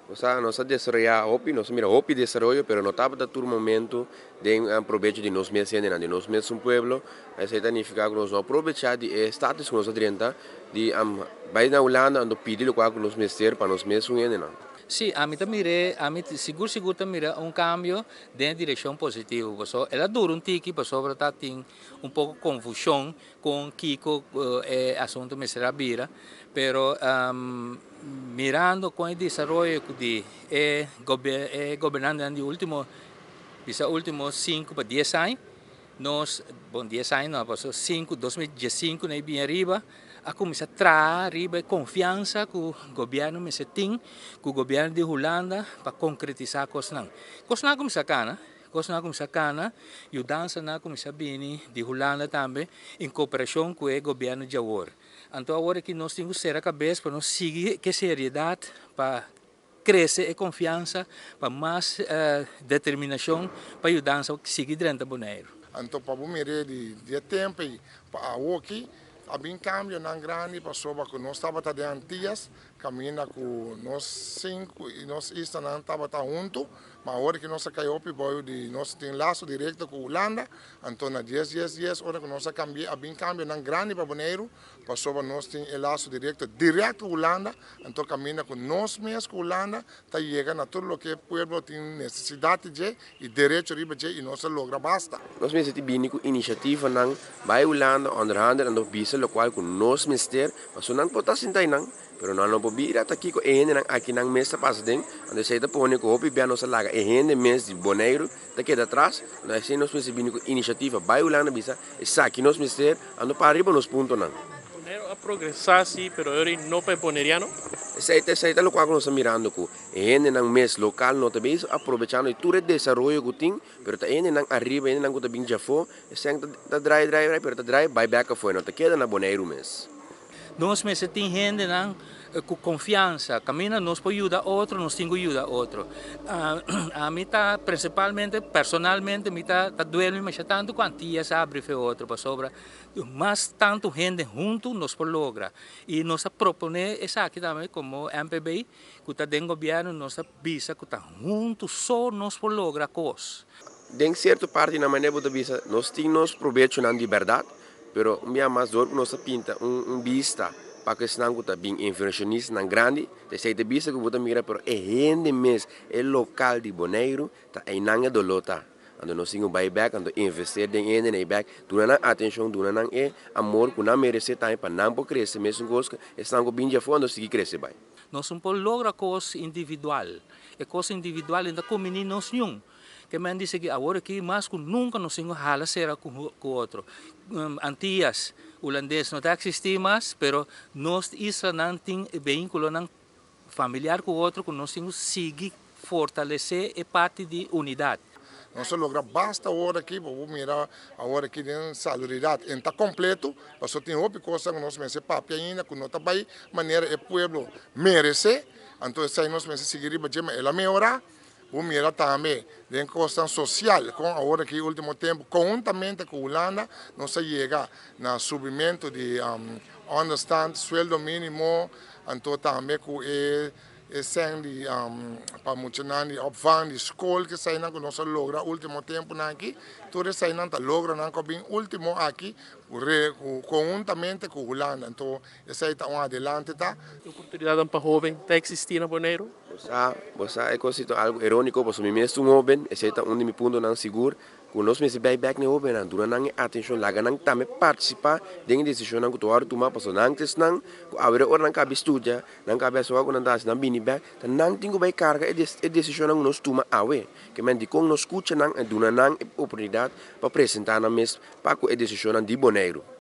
Nos a desaroyá hopi, nos a mira hopi desaroyo, pero no tabata tur momento den probecho di nos mes hendenan, di nos mesun pueblo. Esei ta nifiká ku nos no a probechá di e status ku nos a drenta di bai na Hulanda anto pidi lokual ku nos mester pa nos mesun hendenan. Sí, ami ta mir'é, ami sigur sigur ta mira un kambio den e direkshon positivo, pasobra el a dura un tiki pasobra ta tin un poko konfushon kon kiko e asuntu mester a bira, pero mirando kon e desaroyo di e gobernantenan di ultimo, bisa ultimo sinku pa dies aña, nos, bon dies aña no, pasobra sinku, 2015 na e bini ariba, a kuminsá traha riba e konfiansa ku gobièrnu mester tin ku gobièrnu di Hulanda pa konkretisá kosnan. Kosnan a kuminsá kana. Kosnan a kuminsá kana, yudansanan a kuminsá bini di Hulanda tambe en koperashon ku e gobièrnu djawor. Anto awor aki nos tin ku sera kabes pa nos sigui ku e seriedat pa krese e konfiansa, pa mas determinashon pa yudansa sigui drenta Boneiru. Anto pa bo mir'é di e tempu ei pa awoki a bin kambionan grandi pasobra ku nos tabata den Antias kaminda ku nos sinku i nos islanan tabata huntu. Ma ora ki nos a kai hopi bou di nos tin laso direkto ku Hulanda, anto na dies dies dies ora ku nos a kambia a bin kambionan grandi pa Boneiru, pasobra nos tin e laso direkto dirèkt ku Hulanda, anto kaminda ku nos mes ku Hulanda ta yega na tur loke e pueblo tin nesesidat di dje i derecho riba dje i nos a logra basta. Nos mester tin bini ku inisiativanan bai Hulanda onderhandel anto bisa lokual ku nos mester, pasobra nan por ta sinta einan. Pero nan no por bira ta kiko e hendenan aki nan mes ta pasa den, anto esei ta pone ku hopi bia nos a laga e hende mes di Boneiru ta keda atras, anto esei nos mester bini ku inisiativa bai Hulanda bisa esaki nos mester, anto para riba nos puntonan. Boneiru a progresá si, pero e ora ei no pa e boneriano. Esei ta esei ta lokual ku nos ta mirando ku e hendenan mes lokal no ta bin aprovechando di tur e desaroyo ku tin, pero ta e hendenan ariba, e hendenan ku ta bin djafó, esei ta drai drai drai pero ta drai bai bèk afó, e no ta keda na Boneiru mes. Nos mester tin hendenan ku konfiansa, kaminda nos por yuda otro, nos tin ku yuda otro. Ami ta prinsipalmente, personalmente mi ta duel mi masha tantu ku Antias a abri fe otro, pasobra mas tantu hende huntu nos por logra. I nos a proponé esaki tambe komo MPB ku ta den gobièrnu, nos a bisa ku ta huntu so nos por logra kos. Den sierto partinan manera bo ta bisa nos tin nos probechonan di bèrdat, Pero un bia mas dor ku nos ta pinta un un bista pa ku esnan ku ta bin invershonistanan grandi, ta esei ta bista ku bo ta mira pero e hende mes, e lokal di Boneiru, ta einan e doló ta. Anto nos tin ku bai bèk anto invester den e hendenan ei bèk, duna nan atenshon, duna nan e amor ku nan meresé tambe pa nan por krese mesun kos ku esnan ku bin djafó anto sigui krese bai. Nos no por logra kos individual. E kos individual no ta kumini nos niun. Ke men dice ki awor aki mas ku nunka nos tin ku hala sera ku otro. Antias Hulandes no ta eksistí mas, pero nos islanan tin e vínkulonan familiar ku otro ku nos tin ku sigui fortalesé e parti di unidat. Nos a logra basta awor aki, bo por mira awor aki den salubridat en ta kompleto, pasobra tin hopi kosnan ku nos mester papia ainda ku no ta bai manera e pueblo meresé, anto esei nos mester sigui riba dje, ma el a mehorá. Bo mira tambe den kosnan sosial kon awor aki ultimo tempu konhuntamente ku Hulanda nos a yega na subimentu di onderstand, sueldo minimo, anto tambe ku e sèn di pa muchanan di opvang di skol ku eseinan ku nos a logra ultimo tempunan aki. Tur eseinan ta logronan ku a bin ultimo aki konhuntamente ku Hulanda. Anto esei ta un adelante ta. E oportunidatnan pa hoben ta eksistí na Boneiru? Bo sa, bo sa e kos ta algu iróniko pasobra mi mes ta un hóben, esei ta un di mi puntonan sigur, ku nos mester bai bèk na e hóbennan, duna nan e atenshon, laga nan tambe partisipá den e desishonnan ku ta wòrdu tumá, pasobra nan ta esnan ku awor e ora nan kabi studia, nan kabi hasi wak ku nan ta hasi, nan bini bèk, ta nan tin ku bai karga e e desishonnan ku nos tuma awe. Ke men dikon no skucha nan i duna nan e oportunidat pa presentá nan mes pa ku e desishonnan di Boneiru.